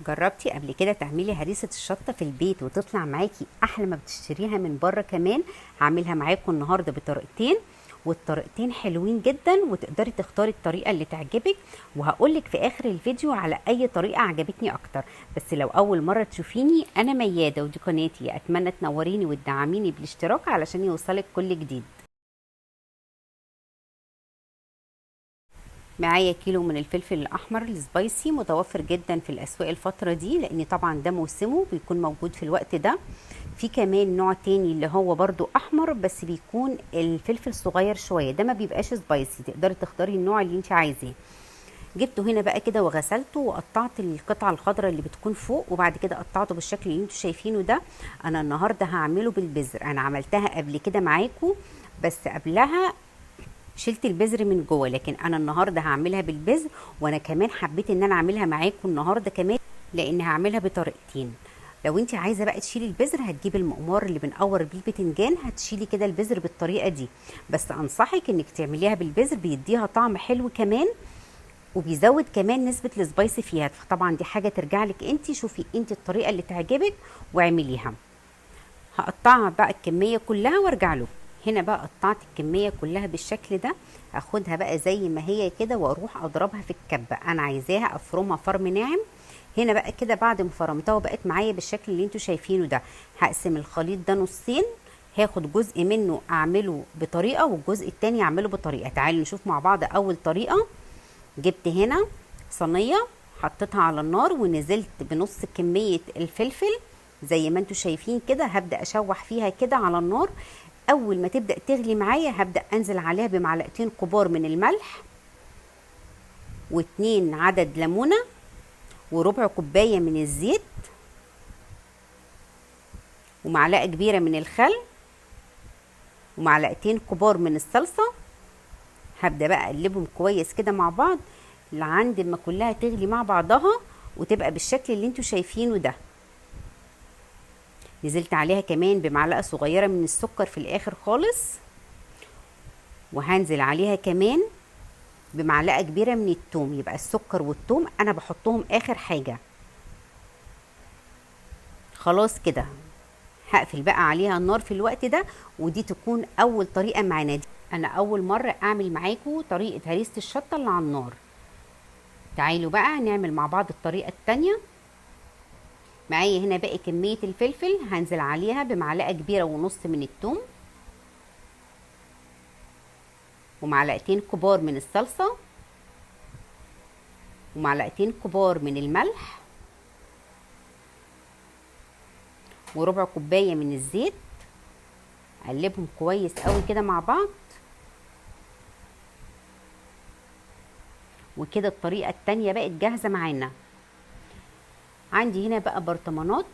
جربتي قبل كده تعملي هريسة الشطة في البيت وتطلع معاكي احلى ما بتشتريها من بره؟ كمان هعملها معاكم النهارده بطريقتين، والطريقتين حلوين جدا وتقدري تختاري الطريقة اللي تعجبك، وهقولك في اخر الفيديو على اي طريقة عجبتني اكتر. بس لو اول مرة تشوفيني، انا ميادة ودي قناتي، اتمنى تنوريني وتدعميني بالاشتراك علشان يوصلك كل جديد. معايا كيلو من الفلفل الاحمر ال spicy، متوفر جدا في الاسواق الفترة دي لان طبعا ده موسمه، بيكون موجود في الوقت ده. في كمان نوع تاني اللي هو برضو احمر بس بيكون الفلفل صغير شوية، ده ما بيبقاش spicy، تقدري تختاري النوع اللي انت عايزاه. جبته هنا بقى كده وغسلته وقطعت القطعة الخضراء اللي بتكون فوق، وبعد كده قطعته بالشكل اللي انتوا شايفينه ده. انا النهارده هعمله بالبذر، انا عملتها قبل كده معاكم بس قبلها شلت البذر من جوه، لكن انا النهارده هعملها بالبذر. وانا كمان حبيت ان انا اعملها معاكم النهارده كمان لان هعملها بطريقتين. لو انت عايزه بقى تشيلي البذر هتجيبي المقمار اللي بنقور بيه البتنجان، هتشيلي كده البذر بالطريقة دي، بس انصحك انك تعمليها بالبذر، بيديها طعم حلو كمان وبيزود كمان نسبه ال spicy فيها. فطبعا دي حاجة ترجع لك انت، شوفي انت الطريقة اللي تعجبك واعمليها. هقطعها بقى الكمية كلها وارجع لكم. هنا بقى قطعت الكمية كلها بالشكل ده، هاخدها بقى زي ما هي كده واروح اضربها في الكبه، انا عايزاها افرمها فرم ناعم. هنا بقى كده بعد ما فرمتها وبقت معايا بالشكل اللي انتوا شايفينه ده، هقسم الخليط ده نصين، هاخد جزء منه اعمله بطريقة والجزء التاني اعمله بطريقة. تعالوا نشوف مع بعض اول طريقه. جبت هنا صينية حطيتها على النار ونزلت بنص كمية الفلفل زي ما انتوا شايفين كده، هبدا اشوح فيها كده على النار. اول ما تبدا تغلي معايا هبدا انزل عليها بمعلقتين كبار من الملح و2 عدد ليمونه وربع كوباية من الزيت ومعلقة كبيرة من الخل ومعلقتين كبار من الصلصه. هبدا بقى اقلبهم كويس كده مع بعض لعند ما كلها تغلي مع بعضها وتبقى بالشكل اللي انتوا شايفينه ده. نزلت عليها كمان بمعلقه صغيرة من السكر في الاخر خالص، وهنزل عليها كمان بمعلقه كبيرة من التوم. يبقى السكر والتوم انا بحطهم اخر حاجة. خلاص كده هقفل بقى عليها النار في الوقت ده، ودي تكون اول طريقه معانا. دي انا اول مرة اعمل معاكم طريقه هريسه الشطه اللي على النار. تعالوا بقى نعمل مع بعض الطريقة التانية. معايا هنا باقي كمية الفلفل، هنزل عليها بمعلقة كبيرة ونص من التوم ومعلقتين كبار من الصلصة ومعلقتين كبار من الملح وربع كوباية من الزيت. قلبهم كويس قوي كده مع بعض. وكده الطريقة التانية بقت جاهزة معانا. عندي هنا بقى برطمانات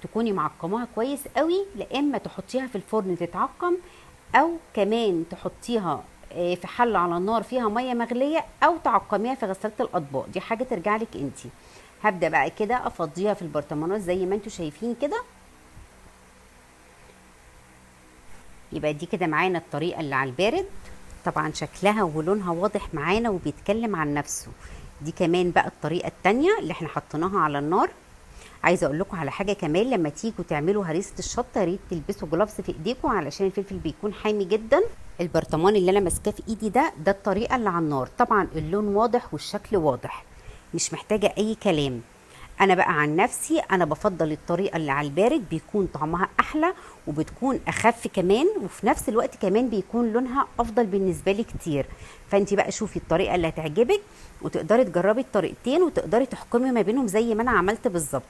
تكوني معقماها كويس قوي، لا اما تحطيها في الفرن تتعقم، او كمان تحطيها في حله على النار فيها مية مغليه، او تعقميها في غسالة الاطباق، دي حاجة ترجع لك انتي. هبدا بقى كده افضيها في البرطمانات زي ما انتوا شايفين كده. يبقى دي كده معانا الطريقة اللي على البارد، طبعا شكلها ولونها واضح معانا وبيتكلم عن نفسه. دي كمان بقى الطريقة التانية اللي احنا حطيناها على النار. عايزه اقول لكم على حاجة كمان، لما تيجوا تعملوا هريسه الشطه يا ريت تلبسوا جلافز في ايديكم علشان الفلفل بيكون حامي جدا. البرطمان اللي انا ماسكاه في ايدي ده الطريقة اللي على النار، طبعا اللون واضح والشكل واضح، مش محتاجه اي كلام. انا بقى عن نفسي انا بفضل الطريقة اللي على البارد، بيكون طعمها احلى وبتكون اخف كمان، وفي نفس الوقت كمان بيكون لونها افضل بالنسبة لي كتير. فانت بقى شوفي الطريقة اللي هتعجبك وتقدري تجربي الطريقتين وتقدري تحكمي ما بينهم زي ما انا عملت بالظبط.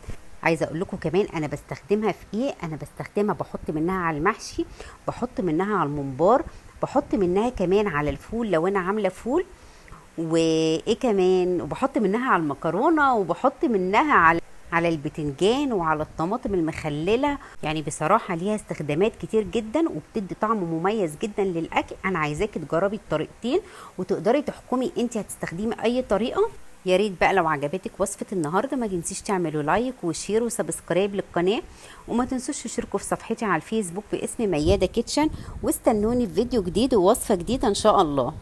عايزه اقول لكم كمان انا بستخدمها في ايه. انا بستخدمها بحط منها على المحشي، بحط منها على الممبار، بحط منها كمان على الفول لو انا عامله فول، وايه كمان، وبحط منها على المكرونه، وبحط منها على البتنجان وعلى الطماطم المخلله. بصراحة ليها استخدامات كتير جدا وبتدي طعم مميز جدا للاكل. انا عايزاكي تجربي الطريقتين وتقدري تحكمي انت هتستخدمي اي طريقه. يا ريت بقى لو عجبتك وصفه النهارده ما تنسيش تعملوا like و share و subscribe للقناة، وما تنسوش تشتركوا في صفحتي على الفيسبوك باسم مياده كيتشن، واستنوني في فيديو جديد ووصفه جديدة ان شاء الله.